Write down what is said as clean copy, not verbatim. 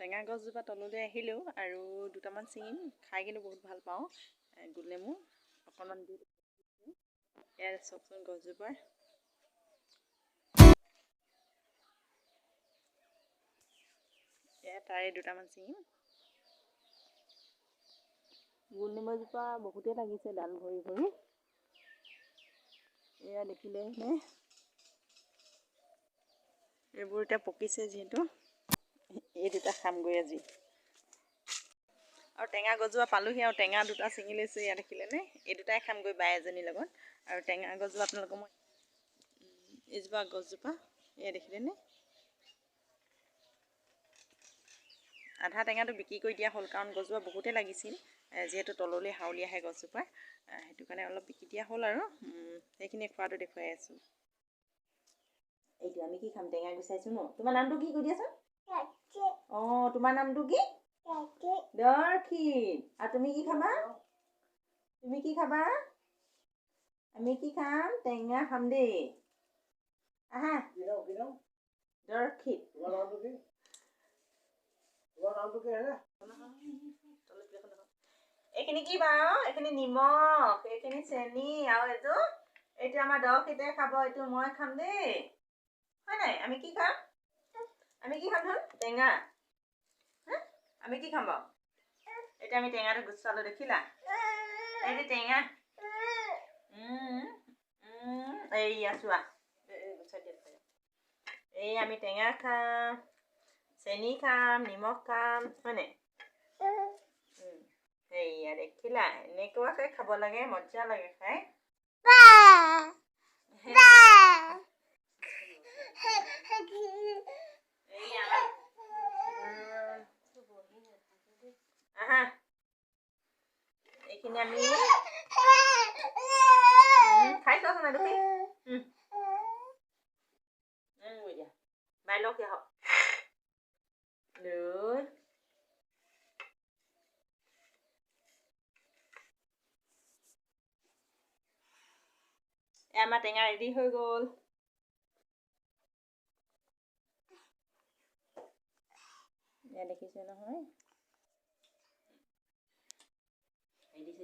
টেঙা গছজোপা তললৈ আহিলেও আৰু দুটামান ছিঙিম। খাই কিন্তু বহুত ভাল পাওঁ গোলনেমু অকণমান দি। এয়া চাওকচোন গছজোপাৰ। এয়া তাৰে দুটামান ছিঙিম। গোলনেমুজোপা বহুতেই লাগিছে ডাল ভৰি ভৰি। এয়া দেখিলে নে? এইবোৰ এতিয়া পকিছে যিহেতু, এই দুটা খামগৈ আজি। আৰু টেঙা গছজোপা পালোহি আৰু টেঙা দুটা ছিঙি লৈছোঁ। ইয়াত দেখিলেনে? এই দুটাই খামগৈ বাই এজনীৰ লগত। আৰু টেঙা গছজোপা আপোনালোকক মই এইজোপা গছজোপা এয়া দেখিলেনে? আধা টেঙাটো বিক্ৰী কৰি দিয়া হ'ল, কাৰণ গছজোপা বহুতেই লাগিছিল। যিহেতু তললৈ হাউলি আহে গছজোপা, সেইটো কাৰণে অলপ বিক্ৰী দিয়া হ'ল আৰু সেইখিনি খোৱাটো দেখুৱাই আছোঁ। এইটো আমি কি খাম? টেঙা গুচাইছোঁ ন। তোমাৰ নামটো কি কৈ দিয়াচোন? অঁ, তোমাৰ নামটো কি? দৰ্শিত। আৰু তুমি কি খাবা? তুমি কি খাবা? আমি কি খাম? টেঙা খাম দেই। আহা দৰ্শিত। এইখিনি কি বাৰু? এইখিনি নিমখ, এইখিনি চেনি আৰু এইটো আমাৰ দৰ্শিতে খাব। এইটো মই খাম দেই, হয় নাই? আমি কি খাম? আমি কি খাম? ধন টেঙা। আমি কি খাম বাৰু? এতিয়া আমি টেঙাটো গুচালো, দেখিলা? এইটো টেঙা। এইয়া চোৱা, গুচাই দিয়া। এই আমি টেঙা খাম, চেনি খাম, নিমখ খাম, হয় নাই? এইয়া দেখিলা, এনেকুৱাকে খাব লাগে, মজা লাগে খাই। আহা, এইখিনি আমি খাই চোৱাচোন এডোখি। বাই লওক আহক লৈ। আমাৰ টেঙা ৰেডি হৈ গ'ল। এয়া দেখিছে নহয়?